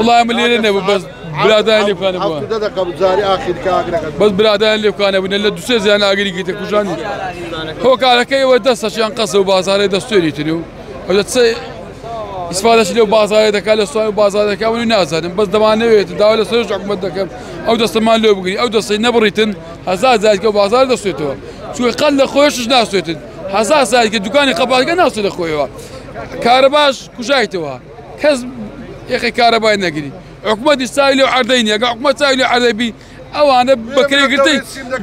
وڵای من لێرە نەبوو، بەس برادایان لێ بکانە بووە. بەس برادایان لێ بکانە بوون لە دوسێ زیان ئاگری گیتە کوژانی. هۆکارەکەی ئەوە دەستەشیان قەسە و بازارێ دەستێری تر و ئەوە چ ئیسفادەش لەو بازارێ دەکات لە سوای و بازار دەکات من نازانم. بەس دەمانەوێت داوا لە سەرۆکی حکومەت دەکەم ئەو دەستەمان لێ بگری، ئەو دەستەی نەبڕیتن هەزار جارێکە بازار دەستێتەوە، چونکە قەت لە خۆیشش ناسوێتن. هەزار ساڵێکە دوکانی قەپاتەکە ناسوێت لە خۆیەوە، کارەباش کوژایتەوە، کەس یەخی کارەبای نەگری. حکومەتی چاوی لەو عەردەی نییە، ئەگەر حکومەت چاوی لەو عەردەی بی ئەوانە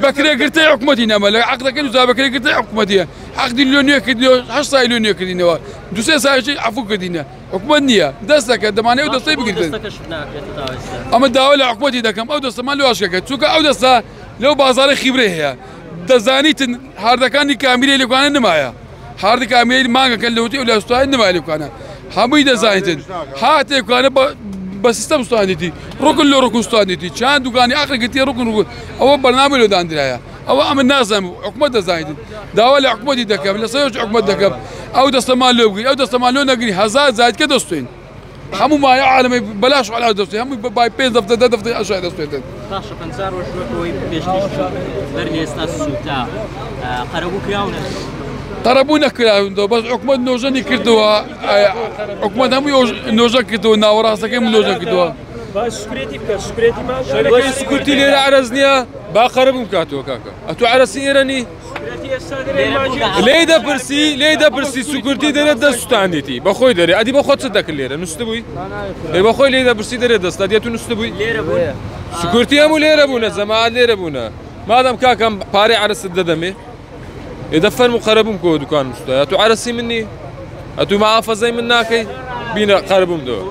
بەکرێگرتەی حکومەتی نەما لە عەقدەکەی نووسا بەکرێگرتەی حکومەتیە. عەقدی لۆ نوێ کردینەوە، 8 ساڵی لۆ نوێ کردینەوە، 2-3 ساڵیشی عەفوو کردینە. حکومەت نییە دەستەکە دەمانەوە ئەو دەستەی بگرتن. ئەمە داوا لە حکومەتی دەکەم ئەو دەستەمان لۆ ئاشکەکە، چونکە ئەو دەستە لەو بازارە خیبرەی هەیە. دەزانیتن هاردەکانی کامیرەی لێکوانە نمایە، هاردی کامیرەی مانگەکە لەوتی ئەو لە نمایە لێکوانە هەمووی دەزانیتن. هاتێکوانە بە سیستەم ستاندیتی ڕکن لە ڕکن ستاندیتی چەند دوکانی ئاخر گرتیە ڕکن ڕکن، ئەوە بەرنامە لۆ داندرایە. ئەوە ئەمە نازانم حکومەت دەزانیتن. داوا لە حکومەتی دەکەم، لە سەرۆکی حکومەت دەکەم ئەو دەستەمان لۆ بگری، ئەو دەستەمان لۆ نەگری هەزار زایدکە دەستوین. هەموو مایە عالەمەی بەلاش عەلا دەستوین، هەمووی بای 5 دەفتە 10 دەفتە ئەشای دەستوێتن. باشە 50 ڕۆژ وەکەوەی پێشتریش بەر لە ئێستا سووتا قەرەبوو کراونە؟ قەرەبوو نەکراونەوە، بەس حکومەت نۆژەنی کردەوە. حکومەت هەمووی نۆژە کردەوە، ناوەڕاستەکەی من نۆژە کردەوە. سکورتی لێرە عەرەز نییە، با قەرەبوو بکاتەوە کاکە. ئەتوو عەرەسی ئێرە نی؟ لێی دەپرسی، لێی دەپرسی سکورتی دەرێت دەست سوتاندێتی بەخۆی دەرێ. ئەدی بەخۆت چ دەکرد لێرە؟ نووسته بووی؟ ئێ بەخۆی لێی دەپرسی دەرێت دەست ئەدی ئەتوو نووسته بووی؟ سکورتی هەموو لێرە بوونە، جەماعەت لێرە بوونە. مادەم کاکەم پارەی عەرەست دەدەمێ، ئێ دە فەرموو قەرەبووم کۆ دوکان نووسته. ئەتوو عەرەسی من نی؟ ئەتوو معافەزەی من ناکەی؟ بینە قەرەبووم دەوە.